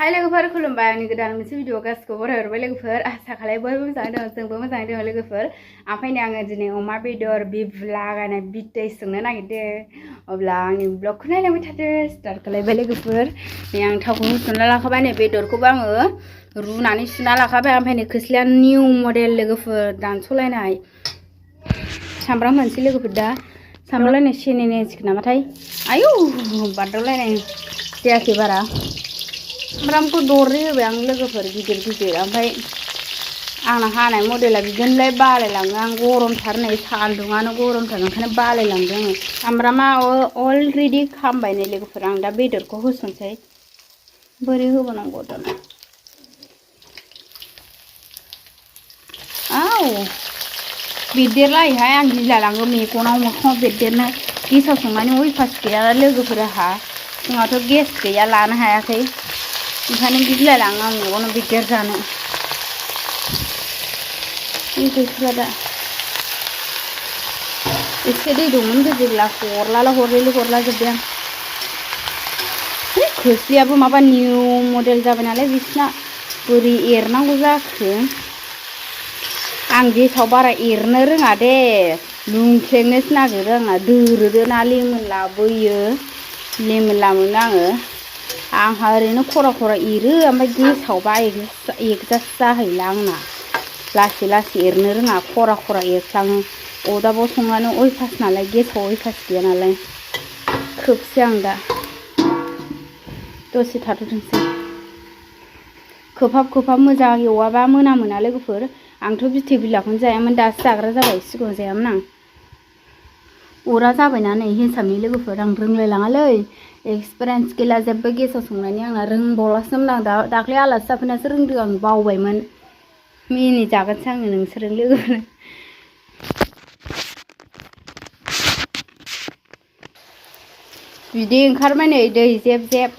Hai लोगोफोर खुलुमबाय आंनि गोदान मोनसे भिडिअ गासिखौ बरायहरबाय लोगोफोर आसा खालाय बयबो मोजाङै दङ जोंबो मोजाङै दङ लोगोफोर ओमफ्राय आङो दिनै अमा बेदर बिफ लागायनाय बिदै संनो नागिरदों अब्ला आंनि ब्लगखौ नायलांबाय थादो स्टार्ट खालायबाय लोगोफोर नै आं थावखौ सुना लाखाबाय नै बेदरखौबो आङो रुनानै सुना लाखाबाय ओमफ्राय नै खोस्लिया निउ मडेल लोगोफोर दानस'लायनाय सामब्राम होनोसै लोगोफोर दा सामब्रामलायनाय सेने नेसिगोन नामाथाय आयौ बारदावलायनाय जायाखै बारा सामब्रामखौ दरनै होबाय आं लोगोफोर गिदिर गिदिर ओमफ्राय आंना हानाय मडेला बिदिनोलाय बालायलाङो आं गरमथार नै सान्दुङानो गरमथार ओंखायनो बालायलांदों आङो सामब्रामा अलरेडि खामबाय नै लोगोफोर आं दा बेदरखौ होसनसै बोरै होबावनांगौ दाना आव बेरदेरलायोहाय आं गिलायलाङो मेगनाव मोखाङाव बेरदेरनो गेसाव संनानै अयभास गैया लोगोफोर आंहा जोंहाथ' गेस गैया लानो हायाखै ओंखायनो गिलायलाङो आं मेगनाव बेरदेर जानो गैथ'ला दा एसे दै दंमोन गोजेब्ला हरला जोब्बाय आं खोस्लियाबो माबा निउ मडेल जाबाय नालाय बिसिना बोरै एरनांगौ जाखो आं गेसाव बारा एरनो रोङा दे लुंख्लेंनोसो नागिरो आंना दोरोदोना लेमोन लाबोयो लेमोन लामोनो आंहा ओरैनो खरा खरा एरो ओमफ्राय गेसावबा एकजास्ट जाहैला आंना लासै लासै एरनो रोङा खरा खरा एरफ्लाङो अरदाबाव संनानै अयभास नालाय गेसाव अयभास गैया नालाय खोबसै आं दा दसे थाथ'थोंसै खोबहाब मोजां एवाबा मोना लोगोफोर आंथ' बिथै बिलाखौनो जायामोन दासो जाग्रा जाबाय सिगाङाव जायामोन आं अरा जाबायना नै हिसाबनि लोगोफोर आं रोंलायलाङालै एक्सपिरियेन्स गैला जेबो गेसाव संनायनि आंना रोंबावलासोमोन आं दाख्लै आलासि जाफैनासो रोंदों आं बावबायमोन मिनि जागोनसो आङो नोंसोरजों लोगोफोर बिदै ओंखारबाय नै दै जेब जेब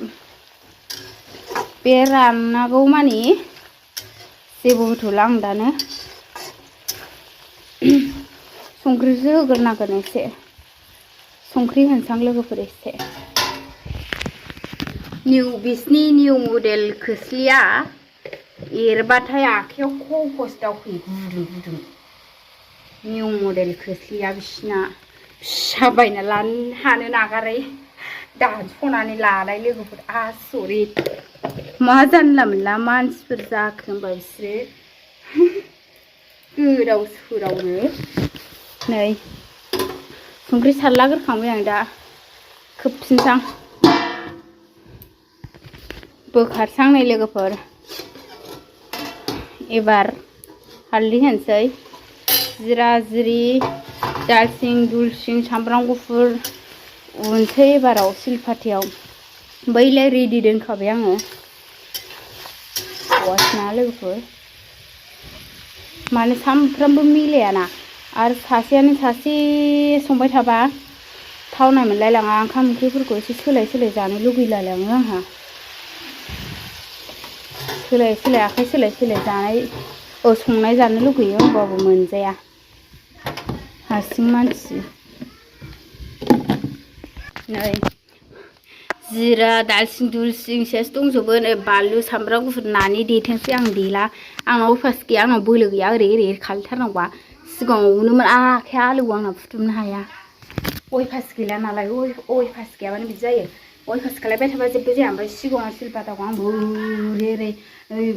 बे राननागौ मानि जेबो होथ'ला आं दानो संख्रिसो होग्रोनांगोन एसे संख्रि होनसां लोगोफोर एसे बिसिनि निउ मडेल खोस्लिया एरबाथाय आखायाव खस दावखोयो गुदुं निउ मडेल खोस्लिया बिसिना फिसा बायना लानो हानो नागारै दानस'नानै लानाय लोगोफोर आसरित मा जानला मोनला मानसिफोर जाखो होनबा बिसोरो गोदाव सोरावनो नै संख्रि सारलाग्रोखांबाय आं दा खोबफिनसां बोखारसां नै लोगोफोर एबार हालदै होनोसै जिरा जिरि दालसिं दुलसिं सामब्राम गुफुर उनसै एबाराव सिलपाथायाव बैलाय रेडि दोनखाबाय आङो हौवासना लोगोफोर माने सामफ्रामबो मिलायाना आरो सासेयानो सासे संबाय थाबा थावनाय मोनलायलाङा ओंखाम ओंख्रिफोरखौ एसे सोलाय जानो लुगैलायलाङो आंहा सोलाय आखाइ सोलाय जानाय संनाय जानो लुगैयो होमबाबो मोनजाया हारसिं मानसि नै जिरा दालसिं दुलसिं सेस दंजोबो नै बानलु सामब्राम गुफुर नानि देथोंसै आं देला आंनाव अयभास गैया आंनाव बोलो गैया ओरै खालायथारनांगौबा सिगाङाव उनोमोन आखाया आलौवो आंना फुथुमनो हाया अयभास गैला नालाय अयभास गैयाबानो बिदि जायो अयभास खालायबाय थाबा जेबो जाया ओमफ्राय सिगाङाव सिलपाताखौ आंबो ओरै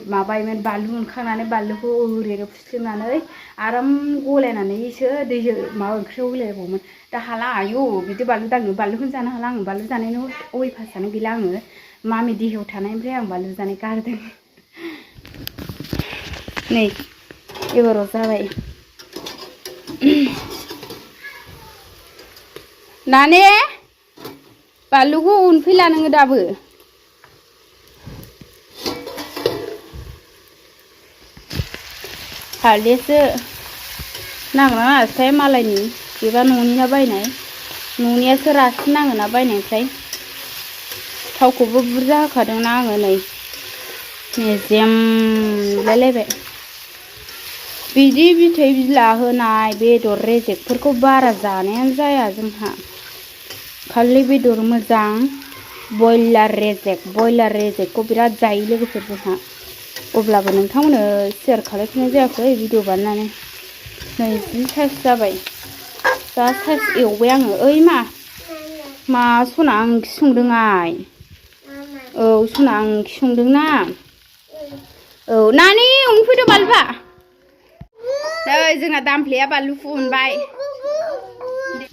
माबायोमोन बानलु उनखांनानै बानलुखौ ओरै फुस्लिमनानै आराम गलायनानैसो दैजों माबा ओंख्रियाव होलायबावोमोन दा हाला आयौ बिदि बानलु दांनो बानलुखौनो जानो हाला आङो बानलु जानायनि अयभासानो गैला आङो मामि देहायाव थानायनिफ्राय आं बानलु जानाय गारदों नै एबाराव जाबाय नाने बानलुखौ उनफैला नोङो दाबो हालदैयासो नांगोना नाङासै मालायनि बेबा न'निना बायनाय न'नियासो रासिन नाङोना बायनायनिफ्राय थावखौबो बुरजा होखादोंना आङो नै मेजेम नुलायलायबाय बिदि बिथै बिला होनाय बेदर रेजेकफोरखौ बारा जानायानो जाया जोंहा खालि बेदर मोजां बयलार रेजेकखौ बिराद जायो लोगोफोर जोंहा अब्लाबो नोंथांमोननो शेयार खालामफिननाय जायाखै भिडिअ बानायनानै नै जि साइज जाबाय दा साइज एवबाय आङो ओइ मा सना आं ओंख्रि संदों आइ औ सना आं ओंख्रि संदोंना औ नानि उनफैदो बालुफा नै जोंना दामफ्लेया बानलुखौ उनबाय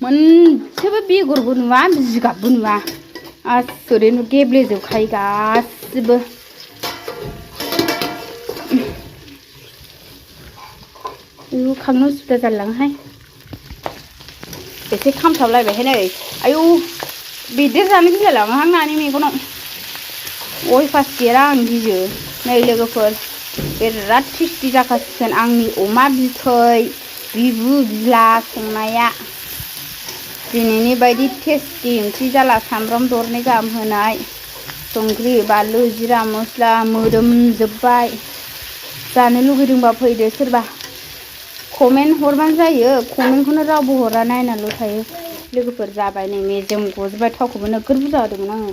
मोनसेबो बेगरबो नुवा जिगाबबो नुवा ओरैनो गेब्लेजोबखायो गासिबो बेखौ खांनो उसुबिदा जालाङोहाय एसे खामथाबलायबायहाय नै आयौ बेदेर जानो गिलायलाङोहां नानि मेगनाव अयफास गैया आं गियो नै लोगोफोर बिराद टेस्टि जाखासिगोन आंनि अमा बिथै बिबु बिला संनाया दिनैनि बायदि टेस्टि ओंख्रि जाला सामब्राम दरनै गाहाम होनाय संख्रि बानलु जिरा मस्ला मोदोमजोब्बाय जानो लुगैदोंबा फैदो सोरबा कमेन्ट हरबानो जायो कमेन्टखौनो रावबो हरा नायनाल' थायो लोगोफोर जाबाय नै मेजेम गजोबबाय थावखौबो नोगोर बुरजा होदोंमोन आङो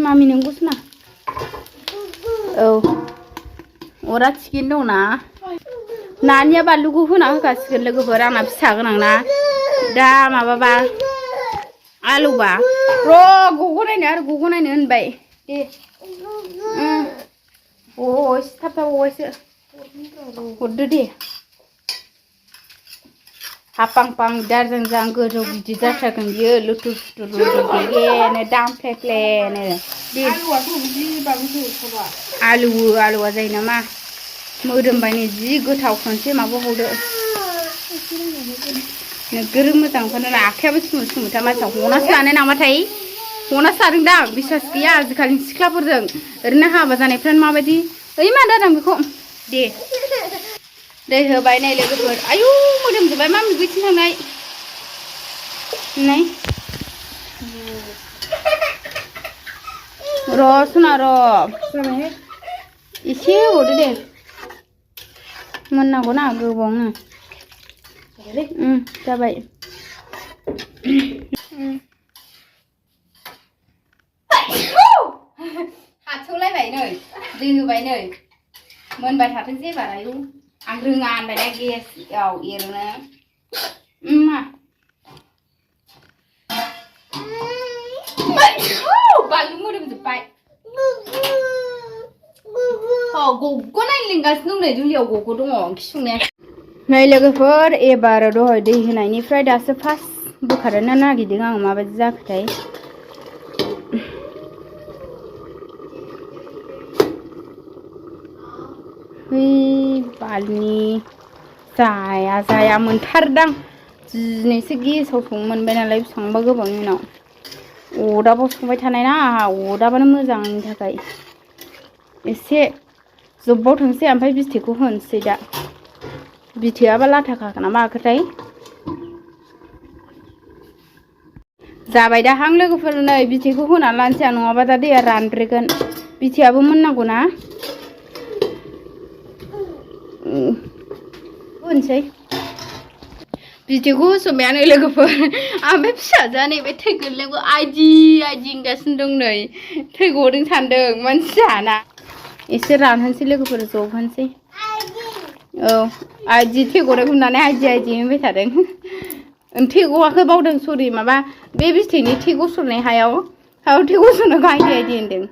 मामि नोंगौसो ना औ अरा थिगैनो दंना नानिया बानलुखौ होना होखासिगोन लोगोफोर आंना फिसा गोनां ना दा माबाबा आलुबा गगनायनो आरो गगनायनो होनबाय दे थाब हरदो दे हापां दारजों गोजौ गिदिर जाथारगोन बियो लुथुर फुथुर गेगेनो दामफ्लेफ्लेनो आलुआ जायो नामा मोदोमबाय नै जि गोथाव खनसे माबाबावदो नोगोर मोजां ओंखारनो आखायाबो सुमुथा मानसिया हनासो लानाय नामाथाय हनासो लादों दां बिसास गैया आजिखालि सिख्लाफोरजों ओरैनो हाबा जानायफ्रानो माबायदि ओइ मा दादां बेखौ दे दै होबाय नै लोगोफोर आयु मोदोमजोबबाय मामि बैथिं थांनाय नै र' सना र' एसे होबावदो दे मोननांगौ ना गोबावनो जाबाय हाथौलायबाय नै दै होबाय नै मोनबाय थाथोंसै एबार आयु आं रोङा होनबायना गेसआव एरनो बानलु मोदोमजोब्बाय गग' नायनो लिंगासिनो दं नै जुलियाव गग' दङ ओंख्रि संनाया नै लोगोफोर एबार दहाय दै होनायनिफ्राय दासो फार्स्ट बोखारनो नागिरदों आं माबायदि जाखोथाय बालुनि जाया मोनथारदां दिनैसो गेसाव संनो मोनबाय नालाय बेसेबांबा गोबावनि उनाव अदाबाव संबाय थानाय ना आंहा अदाबानो मोजां आंनि थाखाय एसे जोबबावथोंसै ओमफ्राय बिथैखौ होनोसै दा बिथैयाबा लाथाखागोन ना माखोथाय जाबाय दाहां लोगोफोर नै बिथैखौ होनानै लानोसै आं नङाबा दा दैया रानद्रायगोन बिथैयाबो मोननांगौ ना होनसै बिथैखौ होसोमबायानो लोगोफोर ओमफ्राय फिसाजोआ नैबे थै गोरलैखौ आइदि होनगासिनो दं नै थै गदों सानदों मानसियाना एसे रानहोनसै लोगोफोर जबहोनसै औ आइदि थै गदों होननानै आइदि होनबाय थादों थै गवाखै बावदों सरि माबा बे बिथैनि थै गसरनाय हायाव थै गसरनायखौ आइदि होनदों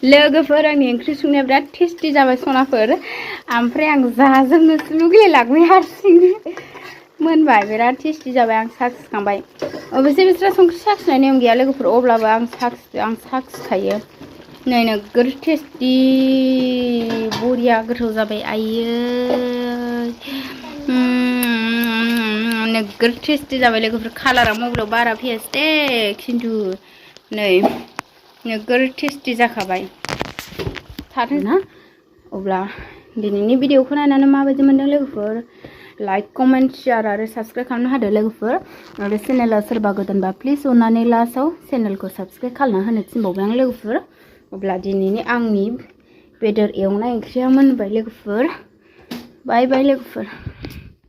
लोगोफोर आंनि ओंख्रि संनाया बिराद टेस्टि जाबाय सनाफोर ओमफ्राय आं जाजोबनोसो लुगैलायलांबाय हारसिंनो मोनबाय बिराद टेस्टि जाबाय आं साखिखांबाय अबयसे बिस्रा संख्रि साखिनाय नेम गैया लोगोफोर अब्लाबो आं साखिखायो नै नोगोर टेस्टि बरिया गोथाव जाबाय आयै नोगोर टेस्टि जाबाय लोगोफोर कालारा मबाइलाव बारा फैयासै दे खिन्थु नै नोगोर टेस्टि जाखाबाय थाथों ना अब्ला दिनैनि भिडिअखौ नायनानै माबायदि मोनदों लोगोफोर लाइक कमेन्ट शेयार आरो साबस्क्राइब खालामनो हादो लोगोफोर आरो चेनेलाव सोरबा गोदानबा प्लिज अननानै लास्टआव चेनेलखौ साबस्क्राइब खालामना होनो थिनबावबाय आं लोगोफोर अब्ला दिनैनि आंनि बेदर एवनाय ओंख्रिया मोनबाय लोगोफोर बाय बाय लोगोफोर